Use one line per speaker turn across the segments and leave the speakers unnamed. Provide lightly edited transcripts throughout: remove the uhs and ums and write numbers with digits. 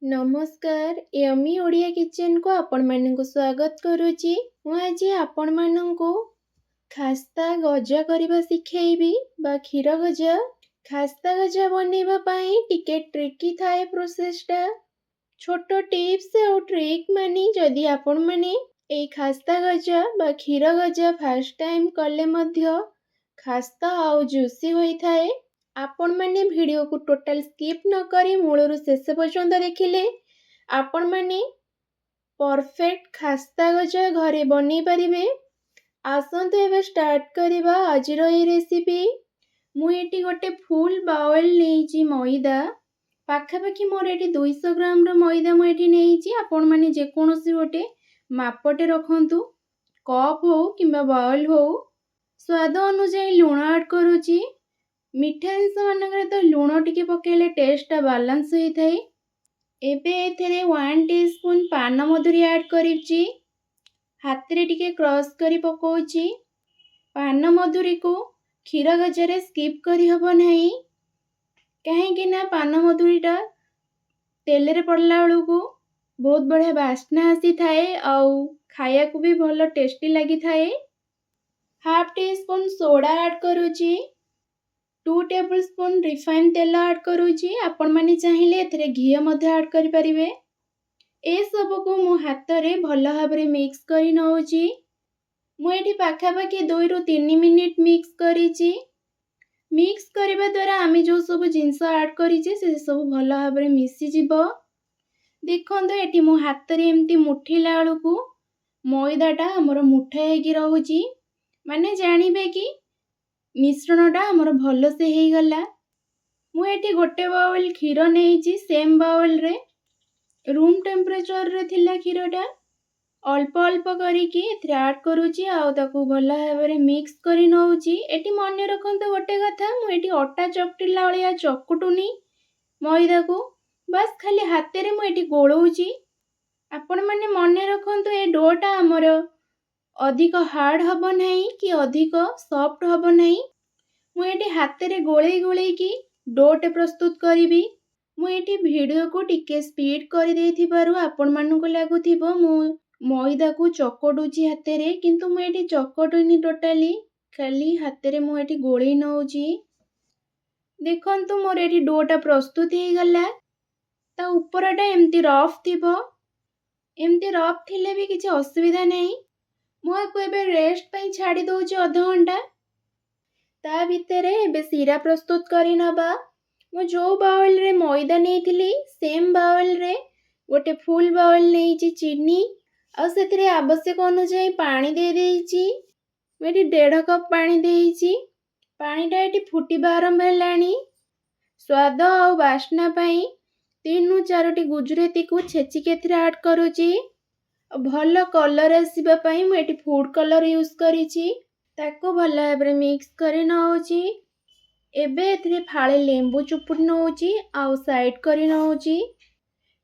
ନମସ୍କାର, ୟମି ଓଡ଼ିଆ କିଚେନକୁ ଆପଣମାନଙ୍କୁ ସ୍ୱାଗତ କରୁଛି। ମୁଁ ଆଜି ଆପଣମାନଙ୍କୁ ଖାସ୍ତା ଗଜା କରିବା ଶିଖେଇବି ବା କ୍ଷୀର ଗଜା। ଖାସ୍ତା ଗଜା ବନେଇବା ପାଇଁ ଟିକେ ଟ୍ରିକି ଥାଏ ପ୍ରୋସେସଟା। ଛୋଟ ଟିପ୍ସ ଆଉ ଟ୍ରିକ୍ ମାନି ଯଦି ଆପଣମାନେ ଏଇ ଖାସ୍ତା ଗଜା ବା କ୍ଷୀର ଗଜା ଫାଷ୍ଟ ଟାଇମ୍ କଲେ ମଧ୍ୟ ଖାସ୍ତା ଆଉ ଜୁସି ହୋଇଥାଏ। ଆପଣମାନେ ଭିଡ଼ିଓକୁ ଟୋଟାଲ୍ ସ୍କିପ୍ ନ କରି ମୂଳରୁ ଶେଷ ପର୍ଯ୍ୟନ୍ତ ଦେଖିଲେ ଆପଣମାନେ ପରଫେକ୍ଟ ଖାସ୍ତା ଗଜା ଘରେ ବନେଇ ପାରିବେ। ଆସନ୍ତୁ, ଏବେ ଷ୍ଟାର୍ଟ କରିବା ଆଜିର ଏଇ ରେସିପି। ମୁଁ ଏଠି ଗୋଟେ ଫୁଲ୍ ବାଉଲ୍ ନେଇଛି ମଇଦା। ପାଖାପାଖି ମୋର ଏଠି 200 ଗ୍ରାମର ମଇଦା ମୁଁ ଏଠି ନେଇଛି। ଆପଣମାନେ ଯେକୌଣସି ଗୋଟେ ମାପଟେ ରଖନ୍ତୁ, କପ୍ ହଉ କିମ୍ବା ବାଉଲ୍ ହଉ। ସ୍ୱାଦ ଅନୁଯାୟୀ ଲୁଣ ଆଡ଼୍ କରୁଛି। ମିଠା ଜିନିଷ ମାନଙ୍କରେ ତ ଲୁଣ ଟିକେ ପକାଇଲେ ଟେଷ୍ଟଟା ବାଲାନ୍ସ ହୋଇଥାଏ। ଏବେ ଏଥିରେ 1 ଟି ସ୍ପୁନ୍ ପାନ ମଧୁରୀ ଆଡ଼୍ କରିଛି। ହାତରେ ଟିକେ କ୍ରସ୍ କରି ପକାଉଛି। ପାନ ମଧୁରୀକୁ କ୍ଷୀର ଗଜାରେ ସ୍କିପ୍ କରିହେବ ନାହିଁ, କାହିଁକି ନା ପାନ ମଧୁରୀଟା ତେଲରେ ପଡ଼ିଲା ବେଳକୁ ବହୁତ ବଢ଼ିଆ ବାସ୍ନା ଆସିଥାଏ ଆଉ ଖାଇବାକୁ ବି ଭଲ ଟେଷ୍ଟି ଲାଗିଥାଏ। ହାଫ୍ ଟି ସ୍ପୁନ୍ ସୋଡ଼ା ଆଡ଼୍ କରୁଛି। 2 ଟେବୁଲ୍ ସ୍ପୁନ୍ ରିଫାଇନ୍ ତେଲ ଆଡ଼୍ କରୁଛି। ଆପଣମାନେ ଚାହିଁଲେ ଏଥିରେ ଘିଅ ମଧ୍ୟ ଆଡ଼୍ କରିପାରିବେ। ଏସବୁକୁ ମୁଁ ହାତରେ ଭଲ ଭାବରେ ମିକ୍ସ କରି ନେଉଛି। ମୁଁ ଏଠି ପାଖାପାଖି 2ରୁ 3 ମିନିଟ୍ ମିକ୍ସ କରିଛି। ମିକ୍ସ କରିବା ଦ୍ୱାରା ଆମେ ଯେଉଁ ସବୁ ଜିନିଷ ଆଡ଼୍ କରିଛେ, ସେ ସବୁ ଭଲ ଭାବରେ ମିଶିଯିବ। ଦେଖନ୍ତୁ, ଏଠି ମୁଁ ହାତରେ ଏମିତି ମୁଠେଇଲା ବେଳକୁ ମଇଦାଟା ଆମର ମୁଠା ହେଇକି ରହୁଛି, ମାନେ ଜାଣିବେ କି ମିଶ୍ରଣଟା ଆମର ଭଲସେ ହେଇଗଲା। ମୁଁ ଏଠି ଗୋଟେ ବାଉଲ୍ କ୍ଷୀର ନେଇଛି। ସେମ୍ ବାଉଲ୍ରେ ରୁମ୍ ଟେମ୍ପରେଚରରେ ଥିଲା କ୍ଷୀରଟା। ଅଳ୍ପ ଅଳ୍ପ କରିକି ଏଥିରେ ଆଡ଼୍ କରୁଛି ଆଉ ତାକୁ ଭଲ ଭାବରେ ମିକ୍ସ କରି ନେଉଛି। ଏଠି ମନେ ରଖନ୍ତୁ ଗୋଟେ କଥା, ମୁଁ ଏଠି ଅଟା ଚକଟିଲା ଭଳିଆ ଚକୁଟୁନି ମଇଦାକୁ, ବାସ୍ ଖାଲି ହାତରେ ମୁଁ ଏଠି ଗୋଳଉଛି। ଆପଣମାନେ ମନେ ରଖନ୍ତୁ, ଏ ଡୋଟା ଆମର ଅଧିକ ହାର୍ଡ଼ ହେବ ନାହିଁ କି ଅଧିକ ସଫ୍ଟ ହେବ ନାହିଁ। ମୁଁ ଏଠି ହାତରେ ଗୋଳେଇ ଗୋଳେଇକି ଡୋଟେ ପ୍ରସ୍ତୁତ କରିବି। ମୁଁ ଏଠି ଭିଡ଼ିଓକୁ ଟିକେ ସ୍ପିଡ଼ କରିଦେଇଥିବାରୁ ଆପଣମାନଙ୍କୁ ଲାଗୁଥିବ ମୁଁ ମଇଦାକୁ ଚକଟୁଛି ହାତରେ, କିନ୍ତୁ ମୁଁ ଏଠି ଚକଟୁନି ଟୋଟାଲି। ଖାଲି ହାତରେ ମୁଁ ଏଠି ଗୋଳେଇ ନେଉଛି। ଦେଖନ୍ତୁ, ମୋର ଏଠି ଡୋଟା ପ୍ରସ୍ତୁତ ହେଇଗଲା। ତା ଉପରଟା ଏମିତି ରଫ୍ ଥିବ। ଏମିତି ରଫ୍ ଥିଲେ ବି କିଛି ଅସୁବିଧା ନାହିଁ। ମୁଁ ଆକୁ ଏବେ ରେଷ୍ଟ ପାଇଁ ଛାଡ଼ି ଦେଉଛି ଅଧଘଣ୍ଟା। ତା ଭିତରେ ଏବେ ଶିରା ପ୍ରସ୍ତୁତ କରି ନେବା। ମୁଁ ଯେଉଁ ବାଉଲରେ ମଇଦା ନେଇଥିଲି, ସେମ୍ ବାଉଲରେ ଗୋଟେ ଫୁଲ୍ ବାଉଲ ନେଇଛି ଚିନି ଆଉ ସେଥିରେ ଆବଶ୍ୟକ ଅନୁଯାୟୀ ପାଣି ଦେଇଦେଇଛି। ମୁଁ ଏଠି ଦେଢ଼ କପ୍ ପାଣି ଦେଇଛି। ପାଣିଟା ଏଠି ଫୁଟିବା ଆରମ୍ଭ ହେଲାଣି। ସ୍ୱାଦ ଆଉ ବାସ୍ନା ପାଇଁ 3ରୁ 4ଟି ଗୁଜୁରାତିକୁ ଛେଚିକି ଏଥିରେ ଆଡ଼୍ କରୁଛି। ଭଲ କଲର୍ ଆସିବା ପାଇଁ ମୁଁ ଏଠି ଫୁଡ଼୍ କଲର୍ ୟୁଜ୍ କରିଛି। ତାକୁ ଭଲ ଭାବରେ ମିକ୍ସ କରି ନେଉଛି। ଏବେ ଏଥିରେ ଫାଳେ ଲେମ୍ବୁ ଚୁପୁଡ଼ି ନେଉଛି ଆଉ ସାଇଡ଼୍ କରି ନେଉଛି।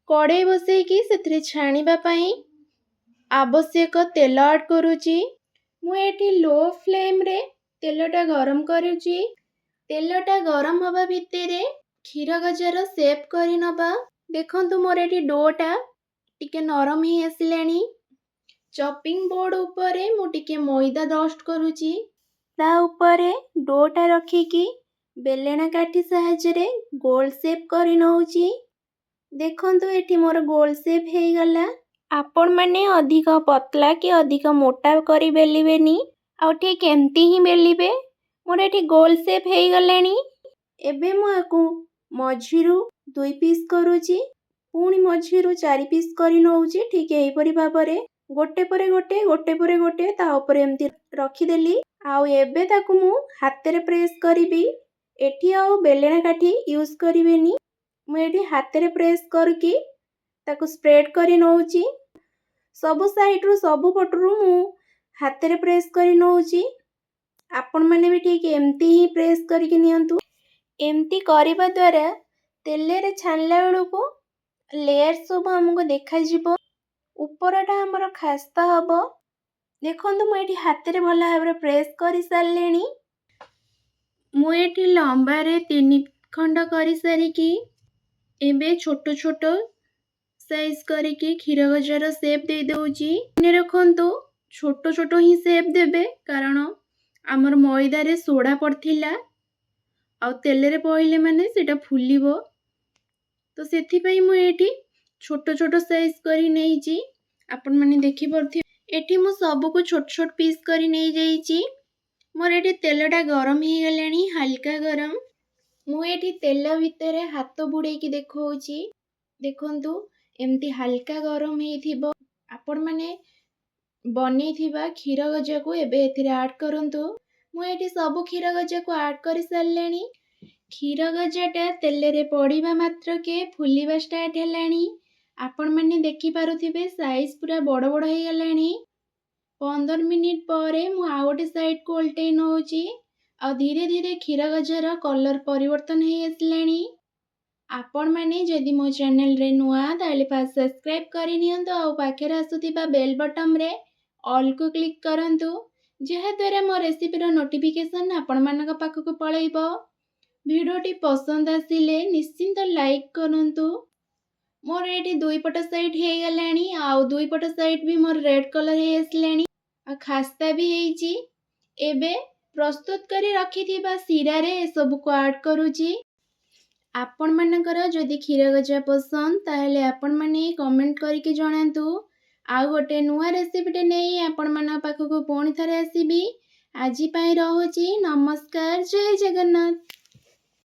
କଡ଼େଇ ବସେଇକି ସେଥିରେ ଛାଣିବା ପାଇଁ ଆବଶ୍ୟକ ତେଲ ଆଡ଼୍ କରୁଛି। ମୁଁ ଏଠି ଲୋ ଫ୍ଲେମ୍ରେ ତେଲଟା ଗରମ କରୁଛି। ତେଲଟା ଗରମ ହେବା ଭିତରେ କ୍ଷୀର ଗଜାର ସେପ୍ କରି ନେବା। ଦେଖନ୍ତୁ, ମୋର ଏଠି ଡୋଟା ଟିକେ ନରମ ହେଇ ଆସିଲାଣି। ଚପିଂ ବୋର୍ଡ଼ ଉପରେ ମୁଁ ଟିକେ ମଇଦା ଡଷ୍ଟ କରୁଛି। ତା ଉପରେ ଡୋଟା ରଖିକି ବେଲେଣା କାଠି ସାହାଯ୍ୟରେ ଗୋଲ ସେପ୍ କରି ନେଉଛି। ଦେଖନ୍ତୁ, ଏଠି ମୋର ଗୋଲ ସେପ୍ ହେଇଗଲା। ଆପଣମାନେ ଅଧିକ ପତଳା କି ଅଧିକ ମୋଟା କରି ବେଲିବେନି ଆଉ ଠିକ୍ ଏମିତି ହିଁ ବେଲିବେ। ମୋର ଏଠି ଗୋଲ ସେପ୍ ହେଇଗଲାଣି। ଏବେ ମୁଁ ଆକୁ ମଝିରୁ ଦୁଇ ପିସ୍ କରୁଛି, ପୁଣି ମଝିରୁ ଚାରି ପିସ୍ କରି ନେଉଛି। ଠିକ୍ ଏହିପରି ଭାବରେ ଗୋଟେ ପରେ ଗୋଟେ, ଗୋଟେ ପରେ ଗୋଟେ ତା ଉପରେ ଏମିତି ରଖିଦେଲି ଆଉ ଏବେ ତାକୁ ମୁଁ ହାତରେ ପ୍ରେସ୍ କରିବି। ଏଠି ଆଉ ବେଲେଣା କାଠି ୟୁଜ୍ କରିବେନି। ମୁଁ ଏଠି ହାତରେ ପ୍ରେସ୍ କରିକି ତାକୁ ସ୍ପ୍ରେଡ୍ କରି ନେଉଛି। ସବୁ ସାଇଡ଼ରୁ, ସବୁ ପଟରୁ ମୁଁ ହାତରେ ପ୍ରେସ୍ କରି ନେଉଛି। ଆପଣମାନେ ବି ଠିକ୍ ଏମିତି ହିଁ ପ୍ରେସ୍ କରିକି ନିଅନ୍ତୁ। ଏମିତି କରିବା ଦ୍ୱାରା ତେଲରେ ଛାଣିଲା ବେଳକୁ ଲେୟାର ସବୁ ଆମକୁ ଦେଖାଯିବ, ଉପରଟା ଆମର ଖାସ୍ତା ହେବ। ଦେଖନ୍ତୁ, ମୁଁ ଏଠି ହାତରେ ଭଲ ଭାବରେ ପ୍ରେସ୍ କରିସାରିଲିଣି। ମୁଁ ଏଠି ଲମ୍ବାରେ ତିନି ଖଣ୍ଡ କରିସାରିକି ଏବେ ଛୋଟ ଛୋଟ ସାଇଜ୍ କରିକି କ୍ଷୀର ଗଜାର ସେପ୍ ଦେଇଦେଉଛି। ମନେ ରଖନ୍ତୁ, ଛୋଟ ଛୋଟ ହିଁ ସେପ୍ ଦେବେ, କାରଣ ଆମର ମଇଦାରେ ସୋଡ଼ା ପଡ଼ିଥିଲା ଆଉ ତେଲରେ ପଡ଼ିଲେ ମାନେ ସେଇଟା ଫୁଲିବ। ତ ସେଥିପାଇଁ ମୁଁ ଏଇଠି ଛୋଟ ଛୋଟ ସାଇଜ୍ କରି ନେଇଛି। ଆପଣମାନେ ଦେଖିପାରୁଥିବେ, ଏଠି ମୁଁ ସବୁକୁ ଛୋଟ ଛୋଟ ପିସ୍ କରି ନେଇଯାଇଛି। ମୋର ଏଠି ତେଲଟା ଗରମ ହେଇଗଲାଣି, ହାଲକା ଗରମ। ମୁଁ ଏଠି ତେଲ ଭିତରେ ହାତ ବୁଡ଼େଇକି ଦେଖାଉଛି। ଦେଖନ୍ତୁ, ଏମିତି ହାଲକା ଗରମ ହେଇଥିବ। ଆପଣମାନେ ବନେଇଥିବା କ୍ଷୀର ଗଜାକୁ ଏବେ ଏଥିରେ ଆଡ଼୍ କରନ୍ତୁ। ମୁଁ ଏଠି ସବୁ କ୍ଷୀର ଗଜାକୁ ଆଡ଼୍ କରିସାରିଲେଣି। କ୍ଷୀର ଗଜାଟା ତେଲରେ ପଡ଼ିବା ମାତ୍ରକେ ଫୁଲିବା ଷ୍ଟାର୍ଟ ହେଲାଣି। ଆପଣମାନେ ଦେଖିପାରୁଥିବେ, ସାଇଜ୍ ପୁରା ବଡ଼ ବଡ଼ ହେଇଗଲାଣି। 15 ମିନିଟ୍ ପରେ ମୁଁ ଆଉ ଗୋଟେ ସାଇଡ଼୍କୁ ଓଲଟେଇ ନେଉଛି ଆଉ ଧୀରେ ଧୀରେ କ୍ଷୀର ଗଜାର କଲର୍ ପରିବର୍ତ୍ତନ ହେଇ ଆସିଲାଣି। ଆପଣମାନେ ଯଦି ମୋ ଚ୍ୟାନେଲରେ ନୂଆ, ତାହେଲେ ଫାଷ୍ଟ ସବସ୍କ୍ରାଇବ୍ କରିନିଅନ୍ତୁ ଆଉ ପାଖରେ ଆସୁଥିବା ବେଲ୍ ବଟନ୍ରେ ଅଲ୍କୁ କ୍ଲିକ୍ କରନ୍ତୁ, ଯାହାଦ୍ୱାରା ମୋ ରେସିପିର ନୋଟିଫିକେସନ୍ ଆପଣମାନଙ୍କ ପାଖକୁ ପଳେଇବ। ଭିଡ଼ିଓଟି ପସନ୍ଦ ଆସିଲେ ନିଶ୍ଚିନ୍ତ ଲାଇକ୍ କରନ୍ତୁ। ମୋର ଏଇଠି ଦୁଇ ପଟ ସାଇଡ଼୍ ହେଇଗଲାଣି ଆଉ ଦୁଇ ପଟ ସାଇଡ଼୍ ବି ମୋର ରେଡ଼୍ କଲର୍ ହେଇ ଆସିଲାଣି ଆଉ ଖାସ୍ତା ବି ହେଇଛି। ଏବେ ପ୍ରସ୍ତୁତ କରି ରଖିଥିବା ଶିରାରେ ଏସବୁକୁ ଆଡ଼୍ କରୁଛି। ଆପଣମାନଙ୍କର ଯଦି କ୍ଷୀର ଗଜା ପସନ୍ଦ, ତାହେଲେ ଆପଣମାନେ କମେଣ୍ଟ କରିକି ଜଣାନ୍ତୁ। ଆଉ ଗୋଟେ ନୂଆ ରେସିପିଟେ ନେଇ ଆପଣମାନଙ୍କ ପାଖକୁ ପୁଣି ଥରେ ଆସିବି। ଆଜି ପାଇଁ ରହୁଛି। ନମସ୍କାର, ଜୟ ଜଗନ୍ନାଥ।